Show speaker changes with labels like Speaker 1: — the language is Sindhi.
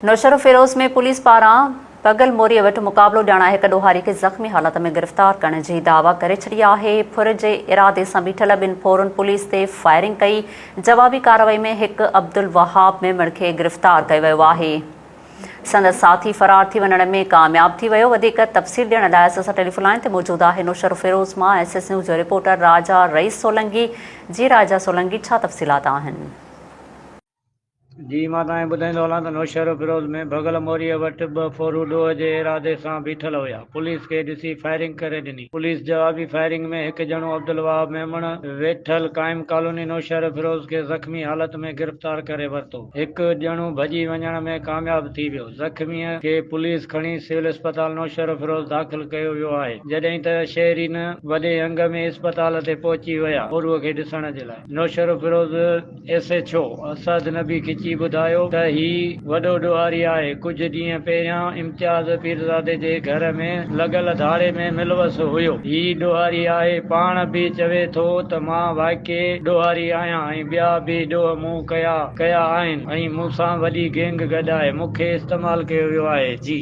Speaker 1: نوشهروفيروز ۾ پوليس پاران پڳل موريء وٽ مقابلو ڄاڻائي هڪ ڏوهاري کي زخمي حالت ۾ گرفتار ڪرڻ جي دعويٰ ڪري ڇڏي آهي. ڦر جي ارادي سان بيٺل ٻن ڦورن پوليس تي فائرنگ ڪئي، جوابي ڪارروائي ۾ هڪ عبدالوهاب ميمڻ کي گرفتار ڪيو ويو آهي. سندس ساٿي فرار ٿي وڃڻ ۾ ڪامياب ٿي ويو. وڌيڪ تفصيل ڏيڻ لاء اسان سان ٽيليفون لائين تي موجود آهي نوشهروفيروز مان ايس ايس نيوز جو رپورٽر راجا رئيس سولنگي. جي راجا سولنگي ڇا تفصيلات آهن؟
Speaker 2: جي مان توهان کي ٻڌائيندو هلان ته نوشهروفيروز ۾ ڀڳل موريء وٽ ٻه ڦورو ڏوهه جي ارادي سان بيٺل هيا، پوليس کي ڏسي فائرنگ ڪري ڏني، پوليس جوابي فائرنگ ۾ هڪ ڄڻو عبدالوهاب ميمڻ ويٺل قائم ڪالوني نوشهروفيروز کي زخمي حالت ۾ گرفتار ڪري ورتو، هڪ ڄڻو ڀڄي وڃڻ ۾ ڪامياب ٿي ويو، زخميء کي پوليس کڻي سول اسپتال نوشهروفيروز داخل ڪيو ويو آهي، جڏهن ته شهرين وڏي انگ ۾ اسپتال تي پهچي ويا ڦوروء کي ڏسڻ جي لاء. Naushahro Feroze S H O Asad Nabi Khichi ٻڌايو ته هي وڏو ڏوهاري آهي، ڪجهه ڏينهن پهريان امتياز پيرزادي جي گهر ۾ لڳل ڌاڙي ۾ ملوث هيو، هي ڏوهاري آهي، پاڻ به چوي ٿو ته مان واقعي ڏوهاري آهيان ۽ ٻيا به ڏوهه مون ڪيا ڪيا آهن ۽ مون سان وڏي گينگ گڏ آهي، مون کي استعمال ڪيو ويو آهي، جي.